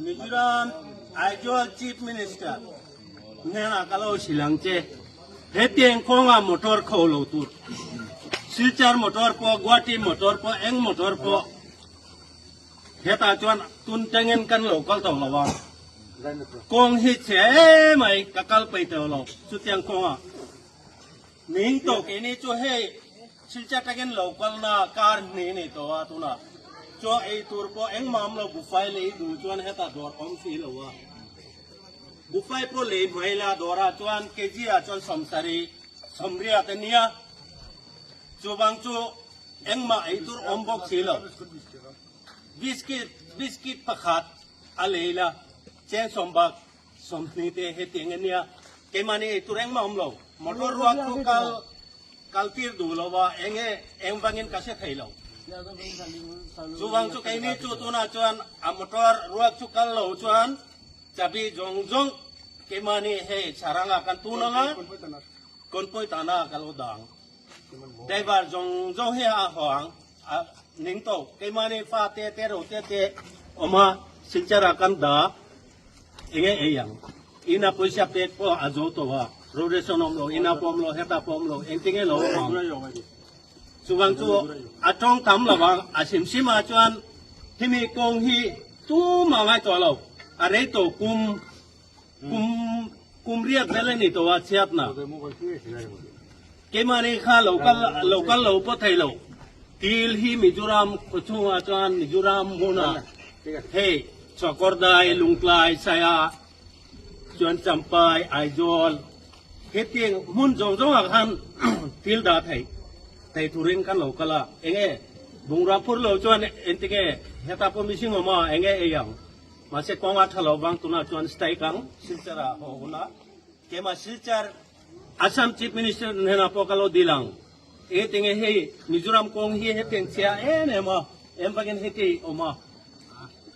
Mizoram Aizawl Chief Minister hnenah ka lo hrilh ang che, hetiang kawnga motor kho lo tur, Silchar motor pawh, Guwahati motor pawh, eng motor pawh hetah chuan tun tangin kan lo kal tawh lo a, kawng hi chhe emai ka kal peih tawh lo chutiang kawngah. Ning tawh keini chu hei Silchar tangin lo kalna kar hnih ni tawh a tunah chuan ei tur pawh engmah awm lo buffet lei duh chuan hetah dawr awm si lo a buffet pawh lei hmai la dawrah chuan kg ah chuan sawmsarih sawmriat a nia chuvang chu engmah ei tur awm bawk si lo biscuit biscuit pakhat a lei la cheng sawmbak Sawmhnih te hetiang a nia, keimahni ei tur engmah awm lo. Motor ruak chu kal kal tir duh lo va, eng nge eng vangin ka hre thei lo. Chuvang chu keini chu tunah chuan a motor ruak chu kal lo chuan chabi zawng zawng keimahni hei Saranga kan tun ang a, Kawnpui tana ka lo dang. Driver zawng zawng hi a haw ang, a ning tawh. Keimahni fa te te ro te te awm a, Silchar ah kan dah enge ei ang. Ina pawisa pek pawh a zo tawh a, road ration awm lo, ina pawh awm lo, heta pawh awm lo, engtinge lo awm ang. Chuvang chu a tawng tam lo ang, a hrim hrim ah chuan hemi kawng hi tumah ngai tawh lo, a rei tawh kum Kum kum riat vel a ni tawh a chhiatna. Keimahni kha lo kal lo kal lo pawh thei lo. Til hi Mizoram khaw chhungah chuan Mizoram hmunah hei Chawkawrdai, Lungtlai, Saia chuan Champai, Aizawl hetiang hmun zawng zawngah khan til dah thei thei turin kan lo kal a. Enge bungrua phur lo chuan engtinge heta pawh mihring awm a enge ei ang. Mahse kawng a tha lo vang tunah chuan strike ang Silchar ah haw hun a, keimah Silchar Assam Chief Minister hnenah pawh ka lo dil ang. Enge tinge hei Mizoram kawng hi hetiang chhia em em a, em vakin heti awm a,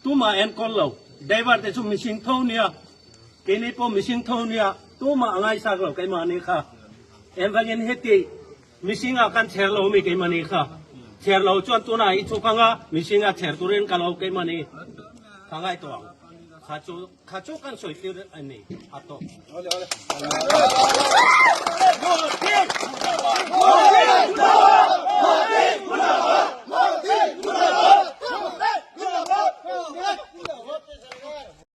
tumah enkawl lo, driver te chu mihring tho nia, keini pawh mihring tho nia, tumah a ngaisak lo keimahni kha, em vakin heti mihring ah kan chher lo mi keimahni kha chher lo chuan tunah i chhuk anga mihring a chher turin ka lo keimahni ka ngai tawh ang kha chu kha chu kan sawi tir a ni a tawp.